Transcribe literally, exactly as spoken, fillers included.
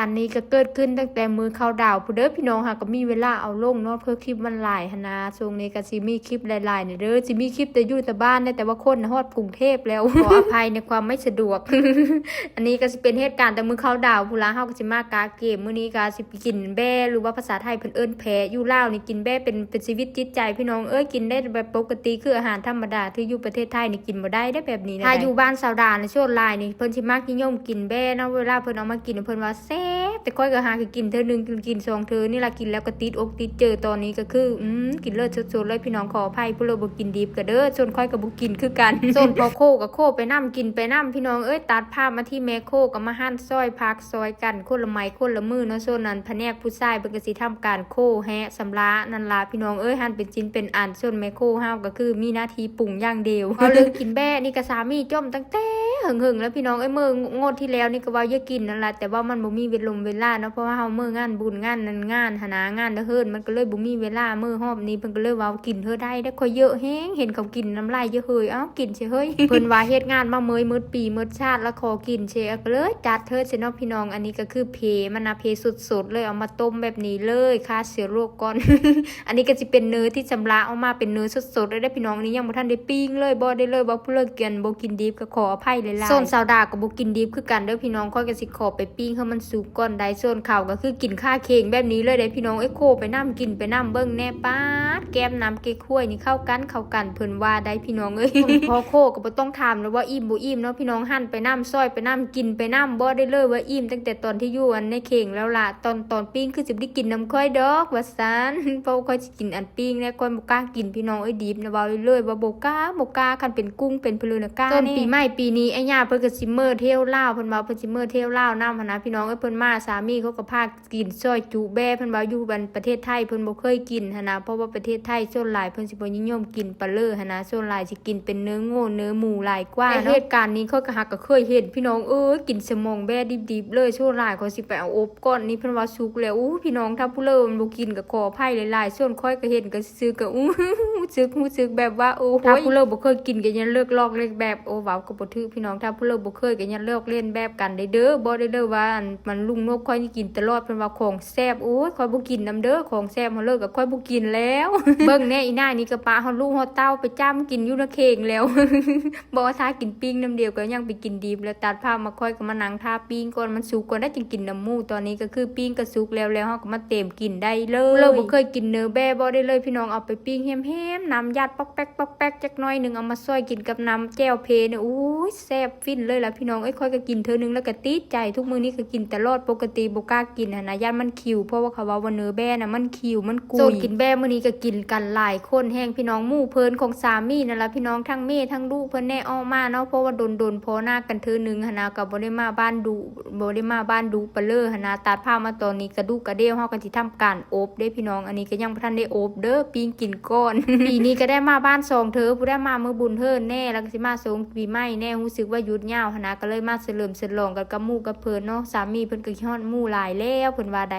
อันนี้ก็เกิดขึ้นตั้งแต่มื้อเคาน์ดาวน์พู้นเด้อพี่น้อง หากก็มีเวลาเอาลงเนาะ เพื่อคลิปมันหลายหั้นนะ ช่วงนี้ก็สิมีคลิปหลายๆเนี่ยเด้อ สิมีคลิปแต่อยู่แต่บ้านเนี่ย แต่ว่าคนน่ะฮอดกรุงเทพฯแล้ว ขออภัยในความไม่สะดวก อันนี้ก็สิเป็นเหตุการณ์แต่มื้อเคาน์ดาวน์พู้นละ เฮาก็สิมากะเกม มื้อนี้ก็สิไปกินแบ้ หรือว่าภาษาไทยเพิ่นเอิ้นแพะ อยู่ลาวนี่กินแบ้เป็น เป็นชีวิตจิตใจพี่น้องเอ้ย กินได้แบบปกติคืออาหารธรรมดา ที่อยู่ประเทศไทยนี่กินบ่ได้เด้อแบบนี้นะ ถ้าอยู่บ้านสาวดาในช่วงหลายนี่ เพิ่นสิมักนิยมกินแบ้เนาะ เวลาเพิ่นเอามากินเพิ่นว่าแซ่บ แต่ข้อยก็หาก็กินเทื่อหนึ่ง กิน กินสองเทื่อนี่ล่ะ กินแล้วก็ติดอกติดใจ ตอนนี้ก็คือ อืม กินเลิศสุดๆเลยพี่น้อง ขออภัยผู้ลางบ่กินดิบก็เด้อ ส่วนข้อยก็บ่กินคือกัน ส่วนพอโคก็โคไปนำ กินไปนำพี่น้องเอ้ย ตัดภาพมาที่แม่โคก็มาหั่นซอยผักซอยกัน คนละไม้คนละมือเนาะ ส่วนนั้นแผนกผู้ชายเพิ่นก็สิทำการโคแฮะสำระนั่นล่ะพี่น้องเอ้ย หั่นเป็นชิ้นเป็นอัน ส่วนแม่โคเฮาก็คือมีหน้าที่ปรุงอย่างเดียว เอาเรื่องกินแบ้นี่ก็สามีจ่มตั้งแต่เหิงๆแล้วพี่น้องเอ้ย มื้องวดที่แล้วนี่ก็ว่าอย่ากินนั่นล่ะ แต่ว่ามันบ่มีเวลาลมเวลาเนาะ เพราะว่าเฮามื้องานบุญงานนั่นงานหั้นนะ งานเฮือน มันก็เลยบ่มีเวลา มื้อรอบนี้เพิ่นก็เลยว่ากินเฮาได้เด้อ ข้อยเยอะแฮง เห็นเขากินน้ำลายเยอะเฮ้ย เอ้า กินเฉยเฮ้ย เพิ่นว่าเฮ็ดงานมาเมื่อยหมดปีหมดชาติแล้วขอกินเฉย ก็เลยจัดเฮาเฉยเนาะพี่น้อง อันนี้ก็คือเพมันนะ เพสดๆเลย เอามาต้มแบบนี้เลย ฆ่าเชื้อโรคก่อน อันนี้ก็สิเป็นเนื้อที่สำระออกมาเป็นเนื้อสดๆเลยเด้อพี่น้อง อันนี้ยังบ่ทันได้ปิ้งเลย บอกได้เลยว่าผู้ลางกินบ่กินดิบก็ขออภัยหลายๆ ส่วนสาวดาก็บ่กินดิบคือกันเด้อพี่น้อง ข้อยก็สิขอไปปิ้งให้มันสุกก่อนได้ ส่วนเขาก็คือกินคาเข่งแบบนี้เลยเด้อพี่น้องเอ้ย โคไปนำ กินไปนำ เบิ่งแน่ ป๊าด แก้มน้ำเก๊กฮวยนี่เข้ากัน เข้ากัน เพิ่นว่าได้พี่น้องเอ้ย พอโคก็บ่ต้องถามแล้วว่าอิ่มบ่อิ่มเนาะพี่น้อง หั่นไปนำ ซอยไปนำ กินไปนำ บอกได้เลยว่าอิ่มตั้งแต่ตอนที่อยู่อันในเข่งแล้วล่ะ ตอน ตอนปิ้งคือสิบ่ได้กินนำข้อยดอก ว่าซั่น เพราะข้อยสิกินอันปิ้งแน่ ข้อยบ่กล้ากินพี่น้องเอ้ย ดิบนะ เว้าเลยว่าบ่กล้า บ่กล้า คันเป็นกุ้งเป็นปลาเลยนะกล้าแน่ ส่วนปีใหม่ปีนี้อ้ายย่าเพิ่นก็สิเมือเที่ยวลาว เพิ่นว่าเพิ่นสิเมือเที่ยวลาวนำหั้นนะพี่น้องเอ้ย เพิ่นมา สามีเขาก็พากินซอยจุแบ้ เพิ่นว่าอยู่บ้านประเทศไทยเพิ่นบ่เคยกินหั้นนะ เพราะว่าประเทศไทยส่วนหลายเพิ่นสิบ่นิยมกินปลาเลยหั้นนะ ส่วนหลายสิกินเป็นเนื้องัวเนื้อหมูหลายกว่า แต่ เนาะ เหตุการณ์นี้ข้อยก็หากก็เคยเห็นพี่น้องเอ้ย กินสมองแบ้ดิบๆเลย ส่วนหลายเขาสิไปเอาอบก่อน นี่เพิ่นว่าสุกแล้ว อู้ พี่น้อง ถ้าผู้ลางมันบ่กินก็ขออภัยหลายๆ ส่วนข้อยก็เห็นก็ซื่อๆก็อู้ รู้สึก รู้สึกแบบว่า โอ้โห ถ้าผู้ลางบ่เคยกินก็อย่าเลิกลอกเลียนแบบ โอ้ เว้าก็บ่ถืกพี่น้อง ถ้าผู้ลางบ่เคยก็อย่าลอกเลียนแบบกันได้เด้อ บอกได้เลยว่าอันมันลุงนกข้อยนี่กินตลอด เพิ่นว่าของแซ่บ โอ้ย ข้อยบ่กินนำเด้อ ของแซ่บเฮาเลิกกับข้อยบ่กินแล้ว เบิ่งแน่ อีนายนี่ก็ปะฮอดลูกฮอดเต้าไปจ้ำกินอยู่ในเข่งแล้ว บอกว่าถ้ากินปิ้งนำเดียวก็ยังไปกินดิบ แล้วตัดภาพมา ข้อยก็มานั่งท่าปิ้งก่อนมันสุกก่อน ได้จึงกินนำหมู่ ตอนนี้ก็คือปิ้งก็สุกแล้ว แล้วเฮาก็มาเตรียมกินได้เลย ผู้ลางบ่เคยกินเนื้อแบ้ บอกได้เลย พี่น้อง เอาไปปิ้งแฮมๆ น้ำหยาดป๊อกแป๊กป๊อกแป๊กจักหน่อยหนึ่ง เอามาซอยกินกับน้ำแจ่วเพเนี่ย อู้ย แซ่บฟินเลยล่ะพี่น้องเอ้ย ข้อยก็กินเทื่อหนึ่งแล้วก็ติดใจ ทุกมื้อนี้ก็กินตลอด ปกติบ่กล้ากินหั้นนะ ย่านมันขิว เพราะว่าเขาว่าว่าเนื้อแบ้น่ะมันขิว มันกุย ส่วนกินแบ้มื้อนี้ก็กินกันหลายคนแฮงพี่น้อง หมู่เพิ่นของสามีนั่นล่ะพี่น้อง ทั้งแม่ทั้งลูกเพิ่นแน่ออกมาเนาะ เพราะว่าโดนๆพ้อหน้ากันเทื่อหนึ่งหั้นนะ ก็บ่ได้มาบ้านดุ บ่ได้มาบ้านดุปะเลยหั้นนะ ตัดภาพมาตอนนี้กระดูกกระเดี่ยวเฮาก็สิทำการอบเด้พี่น้อง อันนี้ก็ยังบ่ทันได้อบเด้อ ปิ้งกินก่อน ปีนี้ก็ได้มาบ้านสองเทื่อ ผู้ได้มามื้อบุญเฮือนแน่ แล้วก็สิมาส่งปีใหม่แน่ รู้สึกว่าหยุดยาวหั้นนะ ก็เลยมาเฉลิมฉลองกันกับหมู่กับเพิ่นเนาะ สามีเพิ่นก็คิดฮอดหมู่หลายแล้ว เพิ่นว่าได้